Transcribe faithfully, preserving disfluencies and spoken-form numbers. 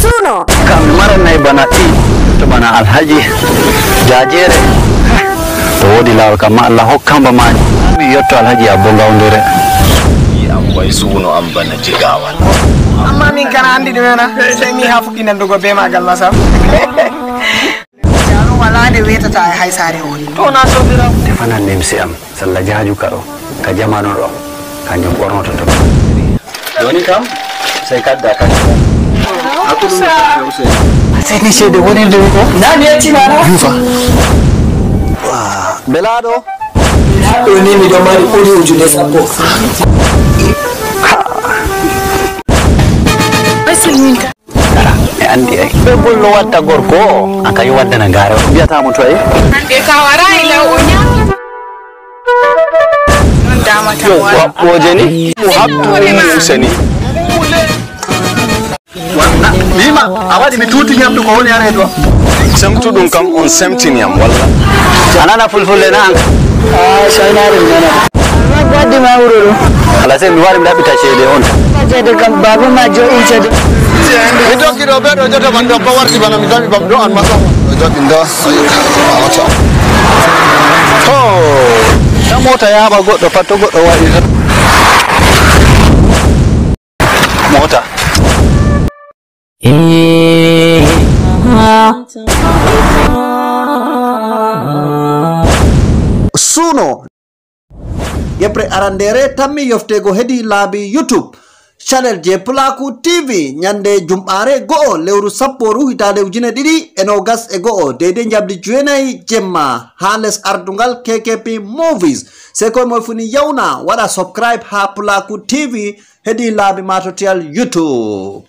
Suno. Kam mi maranay bana ɗi to bana Alhaji Jajere. To wodi lawol kam ma Allah hokkamba maji. Mi yotto Alhaji Abbo Gawdere. Yi am way suno am bana Jigawa. Amma min kana andi ɗume na, sey mi ha fuɗɗi nandugo be magal ma sam. Jaro wala nde wetata e hay sare hori. To na sobira. Tefanan nimsi am salla jaju kaɗo ka jamanu ɗo kanjum ɓornoto to. Joni kam sey kadda kadda. Seni cede woni nde ko. Na mi yetti ma na. Yufa. Belaɗo. Ɗo ni miɗo mari ɓuri ujunde sappo. Gara, mi andi ay. Ɓe gollo watta gorko o, an kañum waddana gaare o. Mbiyata mo to ay. Hande ka warayi law o ñaami. Non damata mo. Waɓɓoje ni, mo habtu mo useni. Mima, a waɗi mi tuuti ñamdu ko woni are ɗo. Semtu ɗum kam on semtini yam walla. A nana fulfulde na an. Ah, saynare mi nana. Amma ko waddi ma wuro ɗo. Ala sey mi wari mi ɗaɓɓita ceede on. Ceede kam baba ma jo in ceede. Mi tokki ɗo be ɗo joto man ɗo ko warti bana mi dami bam ɗo an masa. Ɗo joɗi ɗo. To. Na mota yaɓa goɗɗo pat to goɗɗo waɗi. Mota. Suno. Yeɓre arandere tammi yoftego hedi laabi YouTube. Channel je Pulaku T V ñande jumɓare go'o lewru sapporu hitande ujine ɗiɗi e nogas e go'o deydey njamdi juenayi jemma ha les ardungal K K P Movies. Sey koye moye funi yawna waɗa subscribe ha Pulaku T V hedi laabi matotiyal YouTube.